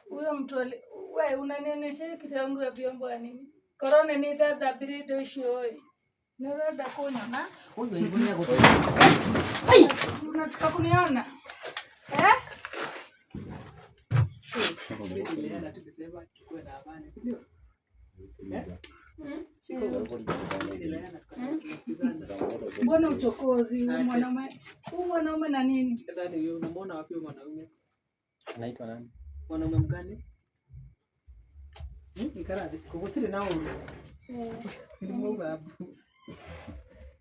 Huyo mtu we unanionyesha hii kitu yangu ya vyombo ya nini? Korona ni thathambire indo icio ĩ. Nĩ ũrenda kũnyona? Huyu hivyo ni yako. Unataka kuniona? Eh? Tulielewana tukisema tukuwe na amani, si ndio? Tulielewana tukasema tunasikizana. Mbona uchokozi huyu Acha. mwanaume? Huyu mwanaume na nini? Sasa ni unamwona wapi huyu mwanaume? Anaitwa nani? Mwanaume mgani? Ikara thĩ gũtirĩ na ũru. Eh, Nĩ mauga mbu.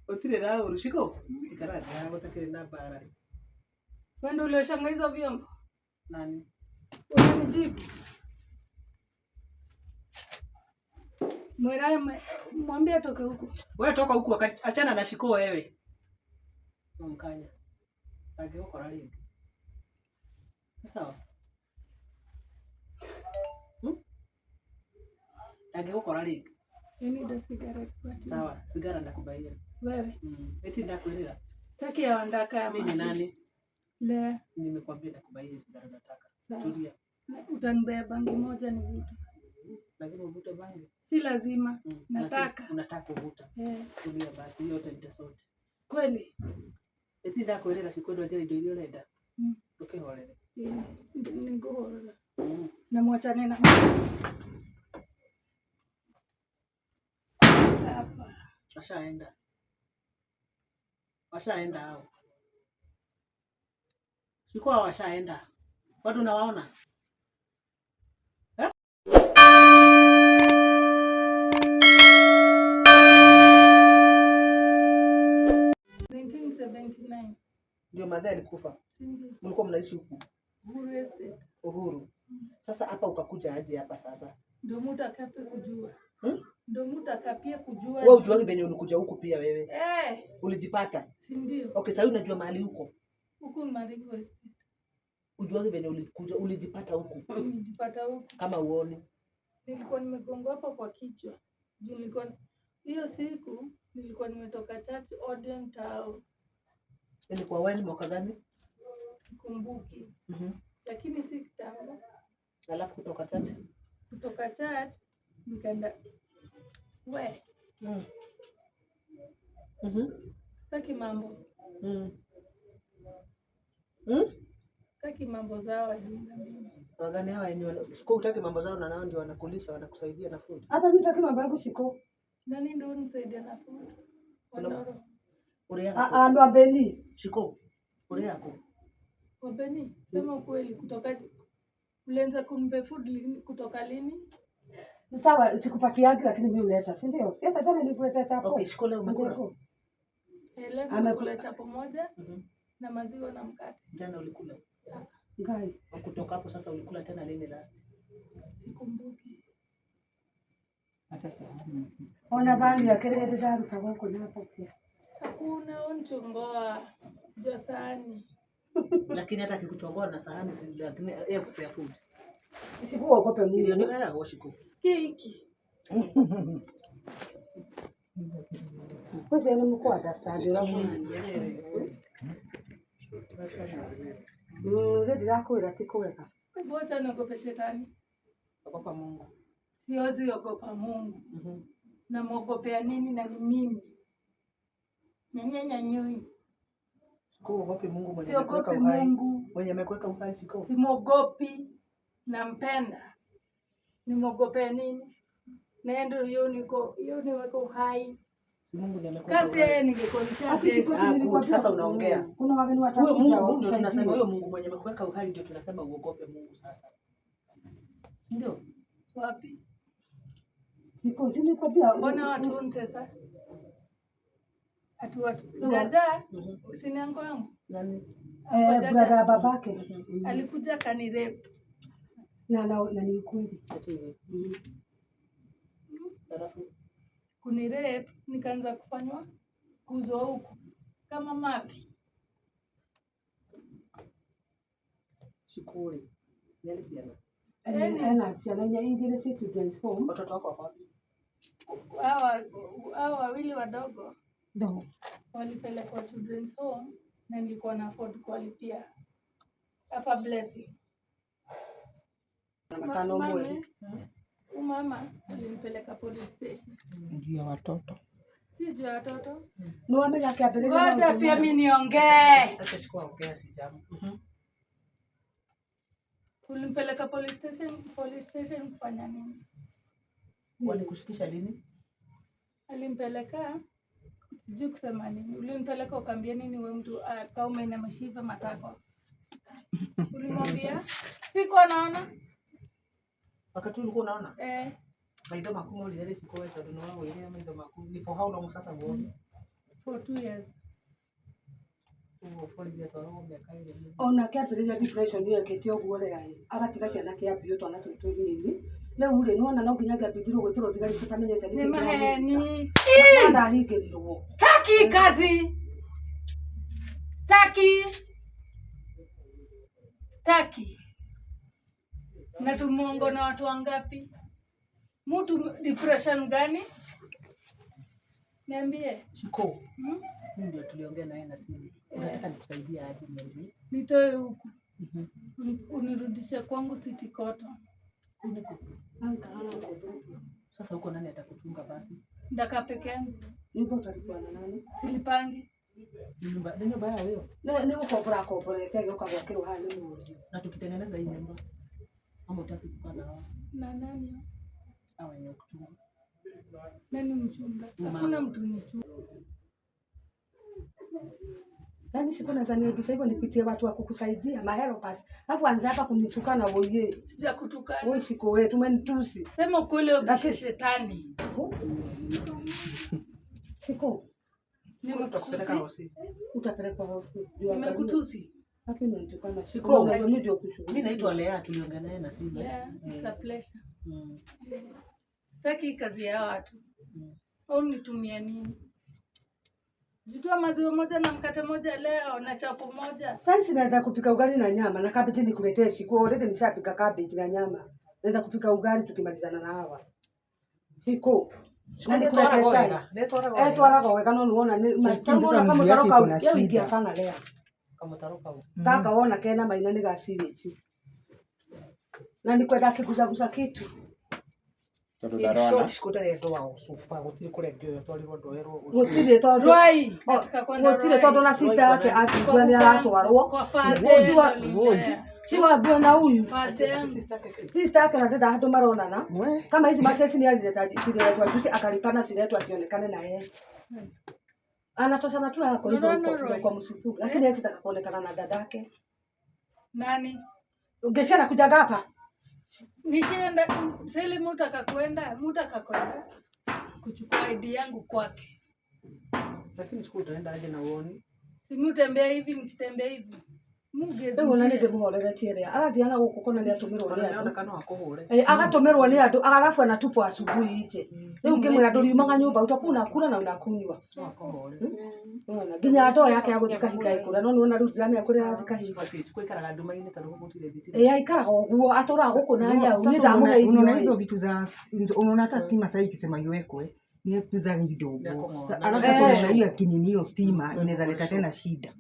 Gũtirĩ na ũru. Shiko, ikara thĩ haha gũtakĩrĩ na mbara. Wewe ndio ulioshanga hizo vyombo? Nani? Unanijibu? Mwerae, mwambie atoke huku. Wewe toka huku achana na Shiko wewe. Mkanya. Angĩgũkora rĩngĩ. Nĩ sawa? Hmm? Angĩgũkora rĩngĩ. I need a cigarette but Sawa, sigara nakubaia. wewe Eti ndakwĩrĩra. sitaki ya wandaka ya Mimi ni maji. nani? Le, Nimekwambia nakubaia sigara nataka. sawa. Tulia. Utanibea bangi moja nivute. Lazima uvute bangi. Si lazima. Mm. Nataka. Lakini Unataka kuvuta. Eh, Tulia basi, hiyo yote nitasort. kweli. Eti ndakwĩrĩra Shiko ndwenjera indo iria ũrenda. Mm. Ndũkĩhorere. Yeah, nĩngũhorera. Mm. Na mwachane na hapa. Washaenda. Washaenda hao. Shiko hao washaenda. Watu unawaona? Eh? 1979. Ndio madhe alikufa. Si ndio? Mlikuwa mnaishi huku Uhuru Estate. Uhuru. Sasa hapa ukakuja aje hapa sasa? Ndio mtu akapie kujua. Hmm? Ndio mtu akapie kujua. Wewe ujuangi venye ulikuja huku pia wewe. Eh, Ulijipata. si ndio? Okay, sasa unajua mahali huko. Huku ni Marigo Estate. Ujuangi venye ulikuja ulijipata huku Nilijipata huku. kama uone. Nilikuwa nimegongwa hapa kwa kichwa. Juu nilikuwa hiyo siku nilikuwa nimetoka church Odeon Town. Ilikuwa wewe ni mwaka gani? Sikumbuki. Mhm. Lakini si kitambo. Alafu kutoka church. Kutoka church nikaenda we, Mm. Mhm. sitaki mambo. Mm. Mm? Sitaki mambo zao wajinga mimi. Wagani hawa wenye kwa utaki mambo zao na nao ndio wanakulisha wanakusaidia na food. Hata mimi taki mambo yangu Shiko. Nani ndio unisaidia na food? Wandoro. Uri Ah yako. ah, ndo Beni. Shiko. Uri yako. Wabeni, sema ukweli kutoka ulianza kunipe food lini, kutoka lini? Sawa, sikupatiangi lakini mimi huleta, si ndio? Si hata jana nilikuletea chapo. Okay, Shiko leo umekula. Ndiko. Eh, leo Amekula. nimekula chapo moja Mhm. na maziwa na mkate. Jana ulikula. Ngai. Kutoka hapo sasa ulikula tena lini last? Sikumbuki. Ona dhani ya kile ndaruta gũkũ na pia. Hakuna unchongoa jua sahani. Lakini hata akikuchongoa na sahani si lakini yeye kupea food. Shiko uogope Ndio Mungu. ni wewe au Shiko. Sikia hiki. Kwezi ni mko understand ũrĩa. Nĩ ndĩrakwĩra ti kwega. Hebu acha niogope shetani. Ogopa Mungu. Siwezi ogopa Mungu. Mhm. Namwogopea nini na ni mimi? Nyanyenyanyui. Shiko uogope Mungu mwenye amekuweka Siogopi uhai. Mungu. Mwenye amekuweka uhai Shiko. Simwogopi, nampenda. Nimwogopea nini? Na yeye ndio hiyo niko hiyo niweka uhai. Si Mungu ndiye amekuweka Kasi uhai. yeye ningekuwa Ati Shiko, nishateka. si Ah, nilikwambia sasa unaongea. Kuna wageni Huyo watakuja Mungu ndio wakusaidie. tunasema, huyo Mungu mwenye amekuweka uhai ndio tunasema uogope Mungu sasa. Ndio. Wapi? Shiko, si nilikwambia Mbona watu unitesa? Atu watu jaja Mhm. usini anko yangu Nani? eh, Jaja. brother ya babake alikuja akanirape. na ni ukweli. Ati hivi. Alafu Kunirape nikaanza kufanywa kuzwa huku kama mapi. Shikuri. Nani ciana? Yaani- Ena ciana inya igĩrĩ ci children's home. Watoto wako wako wapi? Hawa wawili wadogo No. walipelekwa children's home na nilikuwa na afford kuwalipia hapa Blessing. matano mweri. Mama alimpeleka police station. Juu ya watoto. Si juu ya watoto. Nĩ wamenya akĩambĩrĩria Ngoja maũndũ pia maya. mimi niongee. Acha chukua ongea si jambo. Ulimpeleka police station kufanya nini? Walikushikisha lini? Alimpeleka sijui kusema nini. Ulimpeleka ukaambia nini we mtu kaume na mashiva matako? Ulimwambia sikuwa naona. Wakati ulikuwa unaona? Eh, Maitho maku morire rĩ we tondũ nĩ wagũire maitho maku. Ni for how long sasa huoni? For 2 years. Ũguo borithi atwaragwo mĩaka 2. Ona akĩambĩrĩria depression ĩyo ĩkĩte ũguo rĩ, agatiga ciana kĩambio twana tũu tũnini. Rĩu rĩ, nĩwona no nginya angĩambĩrĩirie gwĩtĩrwo thigari tũtamenyete Ni nĩkĩ maheni. kĩramũnyita. Na ndahingĩrirwo. Staki kazi. Staki. Staki. Na tumeongo na watu wangapi? Mtu depression gani? Niambie. Shiko, Hmm? mimi ndio tuliongea naye na simu. Unataka nikusaidie aje niambie? Nitoe huku. Unirudishe kwangu City Cotton. Uniko. Sasa huko nani atakuchunga basi? Ndakaa peke yangu. Nyumba utalipwa na nani? Silipangi. Ni nyumba yao hiyo. Nĩ gũkombora akomborete agĩũka gwakĩrwo haha nĩ mũriũ. Na tukitengeneza hii nyumba ama utaki kukaa na wao Na nani? au wenye kuchunga? Nani mchunga? Mama. Hakuna mtu nichunga. Yaani siku naweza niibisha hivyo nipitie watu wa kukusaidia mahelpers. Alafu anza hapa kunitukana woye. Sijakutukana. Wewe Shiko wewe tumenitusi. Sema ukweli ubishe shetani. Shiko Tutakupeleka Nimekutusi. hosi. Utapelekwa hosi. Juu angalia. Nimekutusi. Haki unanitukana Shiko. Shiko. Unajua mimi ndio kushughulika. Mimi naitwa Lea, tuliongea naye na simu. Yeah, it's a pleasure. Sitaki kazi ya watu. Au nitumia nini? Jutua maziwa moja na mkate moja leo na chapo moja. Sasa naweza kupika ugali na nyama na cabbage nikuletee Shiko. Already nishapika cabbage na nyama. Naweza kupika ugali tukimalizana na hawa. Shiko. Na nikuletee chai. Eh, twaraga wega no nuona ni Lakini sasa kama mwili yake mtaro iko na kau yauingia shida. sana lea. Kamutaro kau. Kaka wona kena maina nĩ ga sewage. Na nikwenda akiguzaguza kitu. Tondũ In ndarona. short, Shiko ndarendwo wa gũcuba gũtirĩ kũrĩa angĩoywo atwarirwo ndoerwo Gũtirĩ tondũ Rwai. Nataka kwenda gũtirĩ tondũ na Rwai. sister yake akigua nĩ aratwarwo. Kwa father. Si wa na huyu. Father. Sister yake na dada handũ maronana. We. Kama hizi matesi ni alileta zililetwa juzi akalipana ziletwa asionekane na yeye. Anatoshana tu na kwa hivyo Unaona huko Roy? kwa msitu. Lakini yeye sitaka kuonekana na dadake. Nani? Ungesia anakujaga hapa. Nishaenda sili mtu akakwenda kuchukua ID yangu kwake. Lakini siku utaenda aje na uoni? Si mimi utembea hivi mkitembea hivi. Mugezi. Rĩu ona nĩ njia. ndĩmũhoreretie rĩa. Arathiĩ na gũkũ kona nĩ atũmĩrwo nĩ Ona andũ. nĩoneka no akũhũre. Eh, agatũmĩrwo nĩ andũ alafu anatupwa asubuhi nje. Rĩu ngĩmwĩra ndũriumaga nyũmba utakuwa unakula na unakunywa. No akũhũre. Unaona nginya ndoo yake ya gũthiĩ kahinga ĩkũrĩa no nĩwona rĩu ndiramenya kũrĩa arathiĩ kahinga. Okay, Shiko ikaraga nduma-inĩ tondũ gũkũ gũtirĩ thitima. Ĩ aikaraga ũguo atũraga gũkũ na nyau niĩ Sasa ndamũhe irio unaona ĩ. hizo vitu za unaona hata stima sasa ikisema iwekwe ni vitu za kidogo. Ndio Alafu Eh. kuna hiyo kinini hiyo stima inaweza leta tena shida.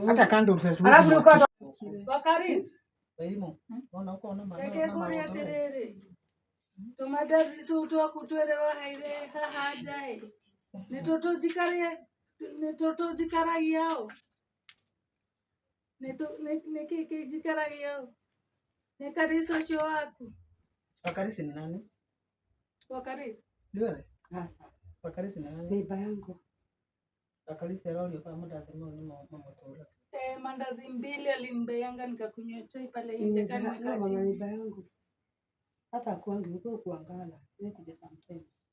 Hata candles haziwezi Alafu rĩu kuwakisha. kando Wakaris. Elimu. Ona huko ona mama. Reke ngũrie atĩrĩrĩ, tũmandathi tũu twaku twĩrĩ waheire haha nja ĩ, nĩ tũtũ njikaragia ũ? Nĩ kĩĩ kĩ njikaragia ũ? Nĩ Karisa ũcio waku? Wakarisi ni nani? Wa Karisa? Ni wewe? Sasa Wakarisi ni nani? neighbor yangu. Wakarisi arorio kwa mandathi mau nĩ mamũtũra. Eh, mandazi mbili alinibeyanga nikakunywa chai pale nje kani Neighbor nimekaa mama chini. neighbor yangu. Hata akuangi huko kuangala. Yeye kuja sometimes.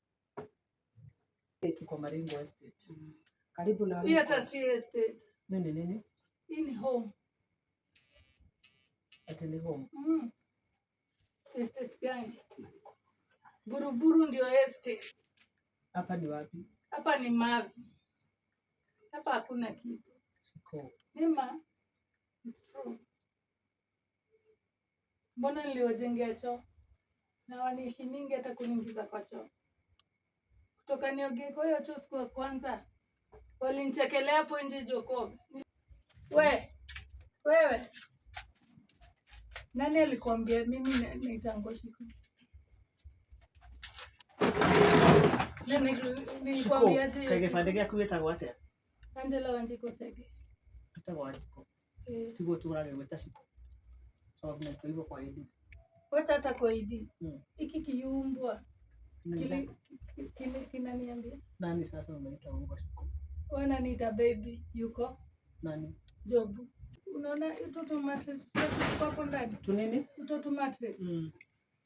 Tuko Maringo Estate. Karibu na Hii hata si estate. Nini nini? Hii ni home. Ati ni home. Estate gani? Buruburu ndio estate. Hapa ni wapi? Hapa ni Mavi. Hapa hakuna kitu. Shiko. Nima, it's true. Mbona niliwajengea choo na waniishi mingi hata kuniingiza kwa choo. Kutoka niogee kwa hiyo choo siku ya kwanza walinichekelea hapo nje jokoga. We wewe Nani alikwambia mimi naitangwa Shiko? Na nilikwambia aje hiyo Kaĩ siku? gĩbandĩ gĩaku gĩtagwo atĩa? Angela Wanjiko Chege. Gĩtagwo Wanjikũ. Eh, Tiguo tũragĩgwĩta Shiko. Sababu na hivyo kwa ID. wacha hata kwa ID. Hiki kiumbwa kinaniambia. Nani sasa unaita umbwa Shiko? Wananiita baby yuko Nani? Jobu. Unaona utoto mattress tuko hapo ndani. Tunini? Utoto mattress. Niĩ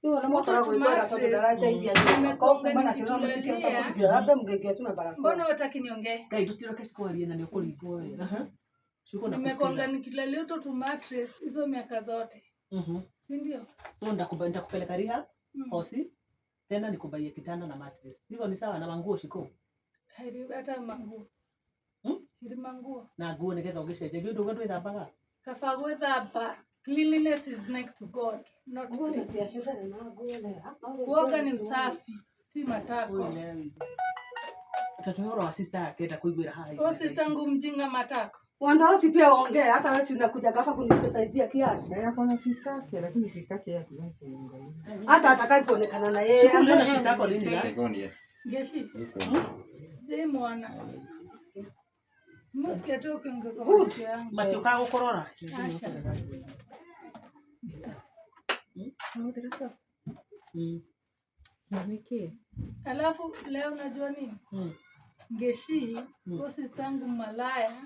ona Utoto mũkoragwo gwĩkwega tondũ mattress. ndarateithia nyũmba. Nimekonga Koguo mana kĩrĩa mũtikĩhota nikitulia. kũruta labda mũngĩngĩa tu na barakoa. Mbona hutaki niongee? Ngai tutiroke Shiko arie na nĩũkũringwo we. Aha. Shiko Nimekonga nakusikiza. nikilalia utoto mattress hizo miaka zote. Si ndio? So nitakupeleka rehab hosi tena nikubaie kitanda na mattress. Hivyo ni sawa na manguo Shiko. Heri hata manguo. Heri manguo. Na nguo nĩgetha ũgĩcenjagie ũndũ ũguo ndwĩthambaga. Kafaa gwĩthamba. Cleanliness is next to God, not Nguo me. nĩ na nguo nĩ- Kuoga ni usafi, si matako. Tatu horo wa sister yake enda kuiguĩra haha. O sister ngu mjinga matako. Wandoro si pia waongee, hata wewe si unakuja hapa kunisaidia kiasi. Na yako na sister yake, lakini sister yake yake kuangalia. Hata atakaye kuonekana na yeye. Shiko uliona sister yako lini last? Geshi. Sijai mwana. Musikia tu ukiongea kwa masikio yangu. Matiũkaga gũkũrora. Asha. Alafu leo unajua nini? Ngeshi, huyo sister yangu malaya,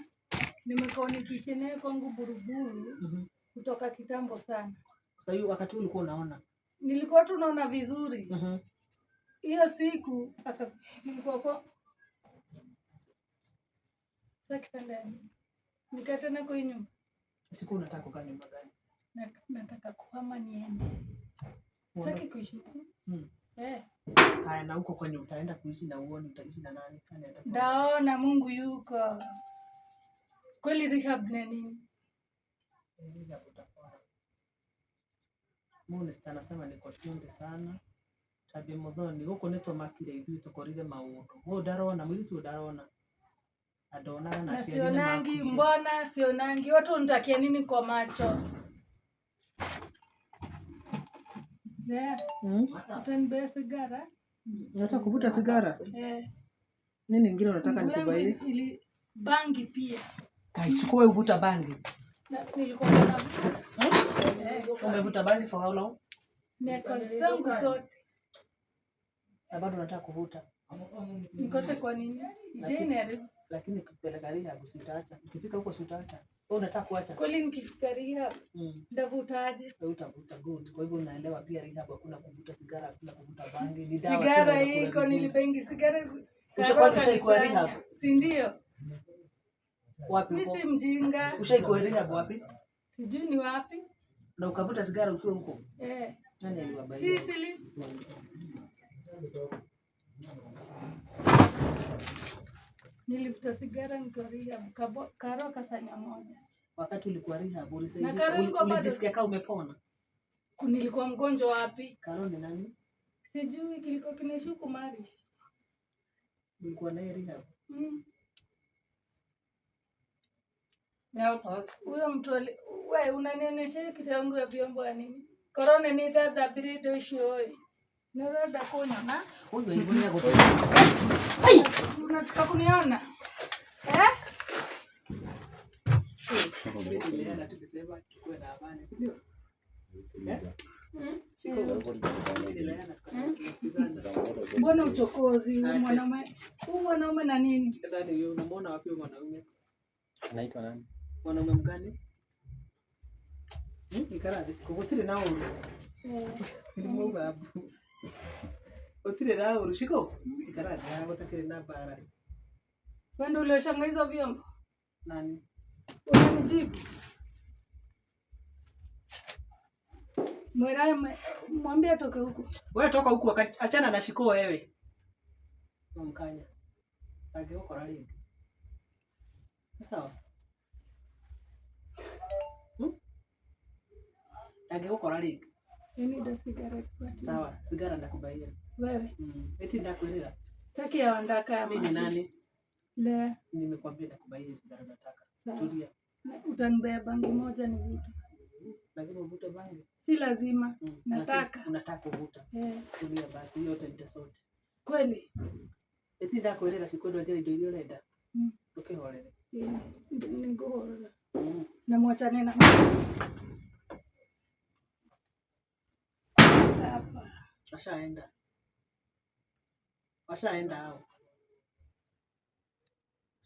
nimekuwa nikiishi naye kwangu Buruburu kutoka kitambo sana. Sasa hiyo wakati ulikuwa unaona. Nilikuwa tu naona vizuri. Hiyo siku nilikuwa kwa sasa kitandani. Nikaa tena kwa hii nyumba. Siku unataka kukaa nyumba gani? Nataka kuhama niende. Sitaki kuishi huku. Haya, na huko kwenye utaenda kuishi na uone utaishi na nani? Nani atakuwa? Ndaona Mungu yuko. Kweli rehab ni nini? Rehab utapona. Minister anasema niko tunde sana. Tabia muthoni guku nitumakire ithuĩ tukorire maũndũ. Ũyũ ndarona mũirĩtu ũyũ ndarona. Andonaga na Na aciari sionangi, nĩmakuire. mbona sionangi? Watu unitakia nini kwa macho? Yeah. Utanibea sigara? Unataka kuvuta sigara? Eh. Nini ingine unataka Mguu yangu nikubaie? ili bangi pia. Kai, chukua wewe uvuta bangi. Na, nilikuwa navuta. Umevuta bangi for how long? Miaka zangu zote. Na bado unataka kuvuta. Nikose kwa nini? Ije. Lakini ukipeleka rehab si utaacha. Ukifika huko si utaacha. Wewe unataka kuacha. Kweli nikifika rehab ndavutaje? Wewe utavuta good. Kwa hivyo unaelewa pia rehab hakuna kuvuta sigara, hakuna kuvuta bangi. Ni dawa Sigara tena iko nilibengi sigara Ushakuwa ushaikuwa rehab? Si ndio? Wapi Mimi huko? si mjinga. Ushaikuwa rehab wapi? Sijui ni wapi. Na ukavuta sigara ukiwa huko? Eh. Nani aliwabaia? Sisili. Nilivuta sigara nikiwa rehab, Karo kasanya moja. Wakati ulikuwa rehab Na ulisaidia, Karo ilikuwa bado- ulijisikia kama umepona? Nilikuwa mgonjwa wapi? Karo ni nani? Sijui kilikuwa kinaishi huku Marish. Ulikuwa naye rehab? Huyo mtu we unanionyesha hiyo kitu yangu ya vyombo ya nini? Korona ni dada birido ishoi. Niroda kunywa na Huyu alikuwa kwa unataka kuniona? Eh? tukisema tukue na amani, si ndio? Mbona uchokozi huyu mwanaume? Huyu mwanaume na nini? Nani unamwona wapi huyu mwanaume? Anaitwa nani? Mwanaume mgani? Ikara gutire na uru. Ni mubabu. Gutire na uru shiko. Ikara na gutakire na bara. Wewe ndio ulioshanga hizo vyombo? Nani? Unanijibu? Mwerae mwambie atoke huku. Wewe toka huku achana na shiko wewe. Mkanya. Agĩgũkora rĩngĩ. Sawa. Angĩgũkora rĩngĩ. I need a cigarette but Sawa, sigara ndakubaia. Wewe. Eti ndakwĩrĩra. Sitaki ya wandaka ya Mimi ni nani? Le. Nimekwambia ndakubaia sigara nataka. Sawa. Tulia. Utanibea bangi moja nivute. Lazima uvute bangi? Si lazima. Mm. Nataka. Lakini unataka kuvuta. Eh, Tulia basi, hiyo yote nitasort. Kweli. Eti ndakwĩrĩra cikwendwo njĩra indo iria ũrenda. Ndũkĩhorere. Eh, nĩngũhorera. Na mwachane na hapa. Washaenda. Washaenda hao.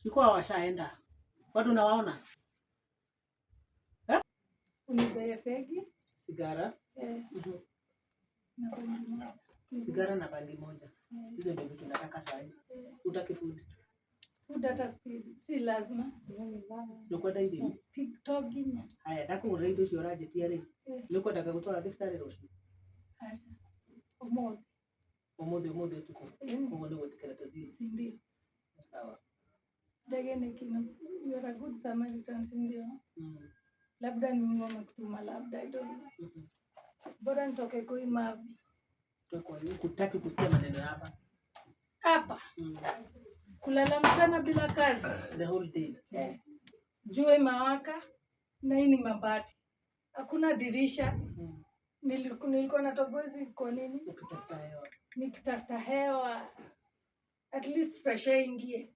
Sikuwa washaenda. Watu unawaona? Unibee fegi. Sigara. Eh, na bangi moja. Sigara na bangi moja. Eh, Hizo ndio vitu nataka saa hii. eh. Utaki food. Food hata si lazima. Nĩũkwenda irio? To nginya. Haya, ndakũgũrĩra indo icio ũranjĩtia rĩ. Eh, Nĩũkwendaga gũtwara thibitarĩ rũciũ? aca. Ũmũthĩ. Ũmũthĩ ũmũthĩ ũtukũ. Eh, Koguo nĩũgwĩtĩkĩra tũthiĩ. si ndio? Sawa. Ndege ni kino. You are a good Samaritan, si ndio? Mm. Labda ni Mungu amekutuma, labda I don't know. Bora nitoke kwa hii mavi. Kwa hiyo hutaki kusikia maneno ya hapa. Hapa kulala mchana bila kazi. The whole day. Eh. Jua imewaka na hii ni mabati, hakuna dirisha. Nilikuwa natoboa hizi kwa nini? Ukitafuta hewa. Nikitafuta hewa, at least fresh air ingie.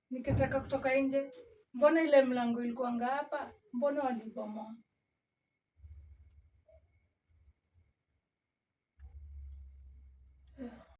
Nikitaka kutoka nje, mbona ile mlango ilikuwanga hapa? Mbona walibomoa?